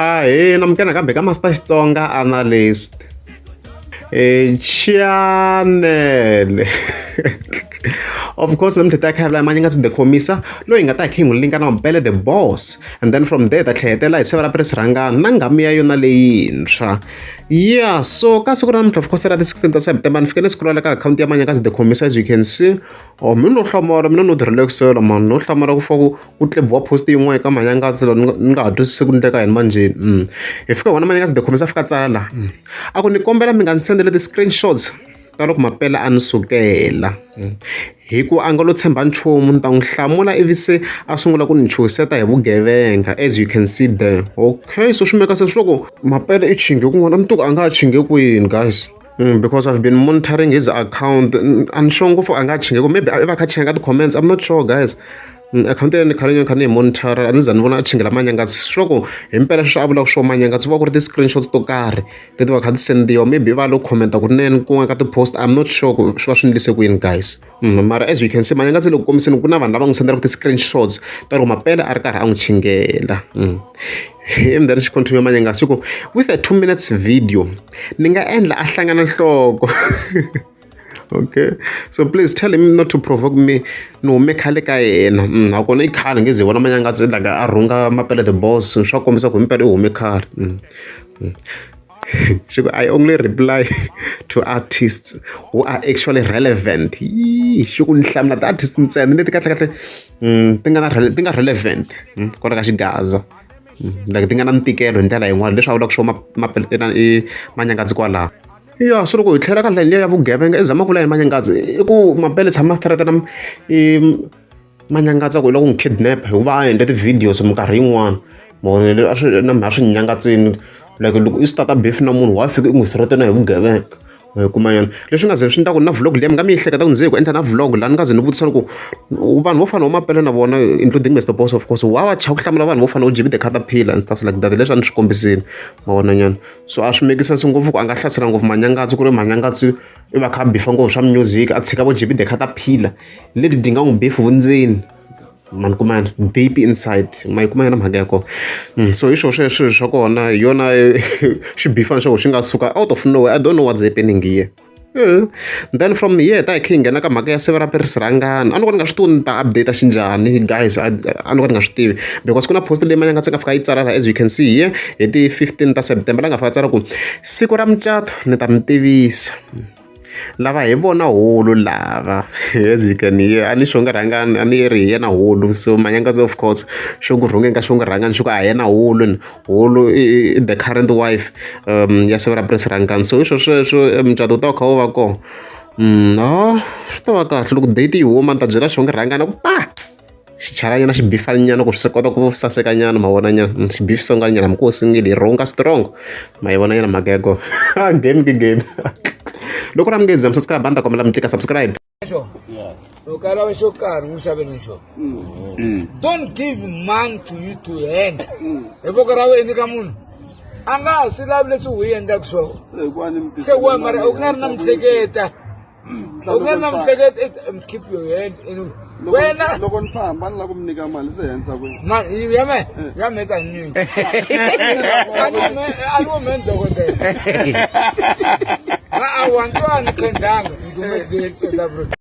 Ahee namukela nakambe ka Master Xitsonga Analyst channel of course namuntlha ta kha vula manye nga the khomisa loyi nga ta kha hi n'wi linka na Mpele the boss and then from there ta tlheletela hi siva ra Prince Rhangani na nghamu ya yona leyintshwa yeah so ka siku ra namuntlha of course ra ti 16 ta September ni fike ni scrolla ka akhawunti ya Manyakazi the Khomisa as you can see oh mina no hlamala mina no ti relaxela man no hlamala ku fa ku ku tlebiwa post yin'wana eka Manyangazi la ni nga ha twisisi ku ndleka yini manjheni hi fika hi vona Manyangazi the Khomisa a fika a tsala la a ku ni kombela mi nga ni sendele ti-screenshots ta loko Mapele a ni sukela hi ku a nga lo tshemba nchumu ni ta n'wi hlamula ivi se a sungula ku ni chuhiseta hi vugevenga as you can see there okay so swi meka sense loko Mapele i chinge kun'wana a ni tivi ku a nga ha chinge kwini guys. Because I've been monitoring his account a ni sure ngopfu a nga chinge ku maybe i va a kha a chinga ka ti-comments I'm not sure guys. Akhawunti ya yena ni khale ni kha ni yi monitor-a a ni za ni vona a chingela Manyangatsi swi ku hi mpela sweswi a vulaka swo Manyangatsi ku va ku ri ti-screenshots to karhi leti va kha ti sendiwa maybe va lo comment kunene kun'wana ka ti-post I'm not sure ku swi va swi endlise ku yini guys. Mara as you can see Manyangatsi le ku kombiseni ku na vanhu lava n'wi sendelaka ti-screenshots ta loko Mapele a ri karhi a n'wi chingela. And then xi continue Manyangatsi xi ku with a 2 minutes video ni nga endla a hlangana nhloko. Okay so please tell him not to provoke me ni hume khale ka yena nakona i khale nge ze vona Manyangatsi like a rhunga Mapele the boss swa kombisa ku himpela i hume khale. Xi ku I only reply to artists who are actually relevant xi ku ni hlamula ti-artist ntsena leti kahlekahle ti nga na ti nga relevant kwala ka xigaza like ti nga na ntikelo hi ndlela yin'wana leswi a vulaka swona Mapele i Manyangatsi kwalaho. Ya so loko hi tlhela ka layeni liya ya vugevenga i zama ku vula yini Manyangatsi i ku Mapele tshama threat-a i Manyangatsi ku i lava ku n'wi kidnap hikuva a endle ti-videos minkarhi yin'wani ma vona a swi na mehe a swi ni nyangatsini like loko i start-a beef na munhu wa fika i n'wi threat-ena hi vugevenga ma yi kuma nyana leswi nga ze swi endla ku na vlog liya mi nga mi yi hleketa ku ndzi ku endla na vlog laha ni nga ze ni vutisa loko vanhu vo fana na vo Mapele na vona including Mr Boss of course wa va chava ku hlamula vanhu vo fana na vo Jimmy the Caterpillar and stuff like that leswi a ni swi kombisile ma vona nyana so a swi make sense ngopfu ku a nga hlasela ngopfu Manyangatsi ku ri Manyangatsi i va kha a beef-a ngopfu swa music a tshika vo Jimmy the Caterpillar leti ti nga n'wi beef vundzeni ma ni kuma deep inside ma yi kuma yona mhaka ya kona so hi swona sweswo swa kona hi yona xibifana xa ku xi nga suka out of nowhere I don't know what's happening here. Then from here ta hi kha hi nghena ka mhaka ya siva ra Paris Rhangani a ni ku ni nga swi tivi ni ta update xinjhani guys a ni ku ni nga swi tivi because ku na post leyi Manyangatsi nga fika yi tsala laha as you can see here hi ti 15 ta September la nga fika tsala ku siku ra mucato ni ta mi tivisa lava hi vona hulu lava as you can hear a ni Xongi Rhangani a ni ri hi yena hulu so Manyangatsi of course xo ku rhungeni ka Xongi Rhangani xi ku a hi yena hulu ni hulu i the current wife ya siva ra Prince Rhangani so hi swo sweswo mucato wu ta wu kha wu va kona no swi ta va kahle loko date yi huma ni ta byela Xongi Rhangani ku pa xichalanyana xi bifanyana ku swi kota ku saseka nyana ma vona nyana xi bifisonganyana hambi ku singile hi rhunga strong ma yi vona nyana mhaka ya kona game ke game loko ra mi nge za mi subscribe a ni ta kombela mi tlika subscribe. Loko a lava xo karhi n'wi xavele xona. Don't give man to you to hand. Hi voko ra wena nyika munhu a nga ha swi lavi leswi u endlaka swona. Se wa mara u nga ri na mihleketa. U nga ri na mihleketa keep your hand in wena. Loko ni famba ni lava ku mi nyika mali se hensa kwihi? Ma ya me ya me ta nyika. A ni hume dokodela. A wa ntwa ni khendanga ndzi hume South Africa.